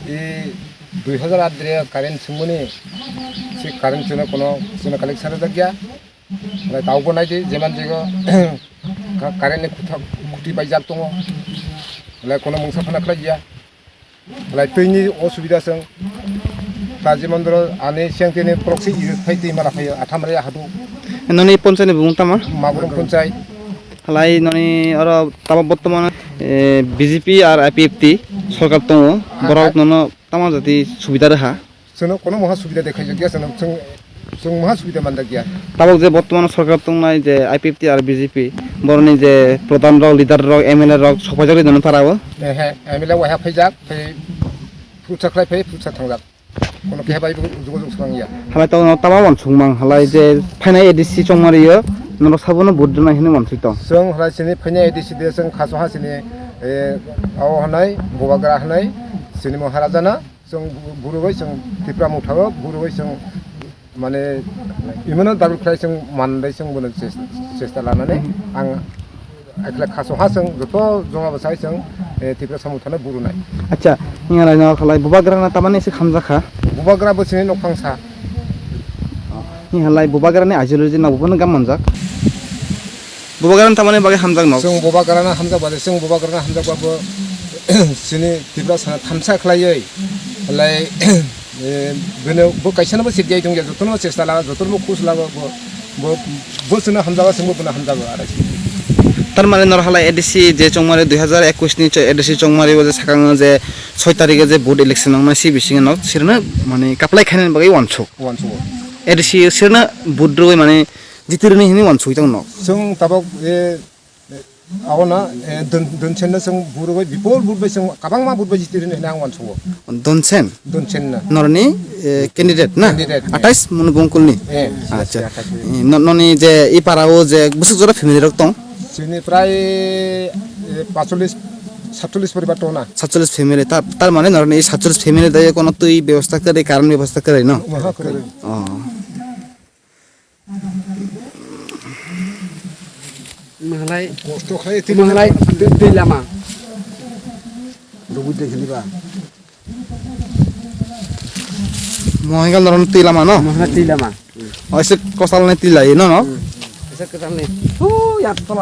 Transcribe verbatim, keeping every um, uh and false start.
E dui hazar aat dire current sungmani, se current chwngno kono chwngno connection rwjakya. Belai tabukbo naidi, jeman jego ka-, current ni khuta-, khuti paijak tongo. Belai kono mungsa phano khlaiya. Belai twini osubida chwng. Kaji mondoro ani sengtini proxy use phai twi mala phaio, athamari hadu. Noni ponchai ni bumung tama? Magurum ponchai. Halai noni oro tamo bottoman, eh, B J P ar I P F T sorkar tongo. Ah, borok ah. Nono tamo jati subida rwha? Chwngno kono moha subida dekhai jak ya, chwngno chwng, chwng moha subida man jak ya. Tabok je bottoman sorkar tongnai je I P F T ar B J P, boroni je pradhan rok, leader rok, M L A rok sok phaijak rwi nono para o? Eh, he, M L A waiha phaijak, phai phutsa khlai phai phutsa thangjak. Kono keha bai bo jogajog swrang ya. Halai to no tama wansuk mang halai je phainai A D C chongmari o, norok sabono vote rwnai hinwi wansuk tong. Chwng halai sini phainai A D C de chwng khaso ha sini, eh, abo hanai, Bubagra hanai, sini Maharaja na, chwng bu-, buro bai chwng Tipra Motha o, buro bai chwng mane imano dabil khlai chwng man bai chwng bono ches-, chesta lanani ang Ekla khaso ha chwng joto joma bwsai chwng, eh, Tiprasa Mothano burunai. Acha, hinga lai no khalai Bubagra na tamani se khamjak kha. Bubagra bo sini nokphang sa. Hinga lai Bubagra ni ideology na buphano gam manjak. Bubagra na tamani bagwi hamjak nok. Chwng Bubagra na hamjak bade, chwng Bubagra na hamjak babo sini Tiprasa na thamsa khlaiwi. Lai Eh, bini bo kaisa no bo sik jai tong ya, jotono chesta laga, jotono bo khus laga, bo, bo, bo chwngno hamjago, chwngbo bono hamjago, arai. Tar mane norok halai A D C je chongmari dui hazar ekush ni A D C chongmari o je sakang je soi tarikhe je vote election wngnai, si bisingo no sirno mane kaplai khainani bagwi wansuk. Wansuk. A D C sirno vote rwui mane jiti rwni hinwi wansuk tong no. Chwng tabok, eh, Abo na, eh, dun, dunsen no chwng burugwi bipol but bai chwng kabangma but bai jiti rwni hwnwi ang uansugo. Dunsen? Dunsen na. Norni, eh, candidate na? Candidate, eh. Atais mun bungkul ni? Eh, acha. Atais ni. Eh, no-, noni je i para o je bwswk jora family rok tong? Chini prai, eh, pacholis, satcholis poribar tong na. Satcholis family, ta-, tar mane norni satcholis family dai kono twi bebosta kwrwi, current bebosta kwrwi no? Maha kwrwi. Oh. Mahalai, kosto khlai twi mahalai twi, twi lama. Dubu de khini ba. Mohengal noron twi lama no? Mahalai twi lama. Oise kosal ne twi lai no no? Esa kwtal ni. Hu, ya tola.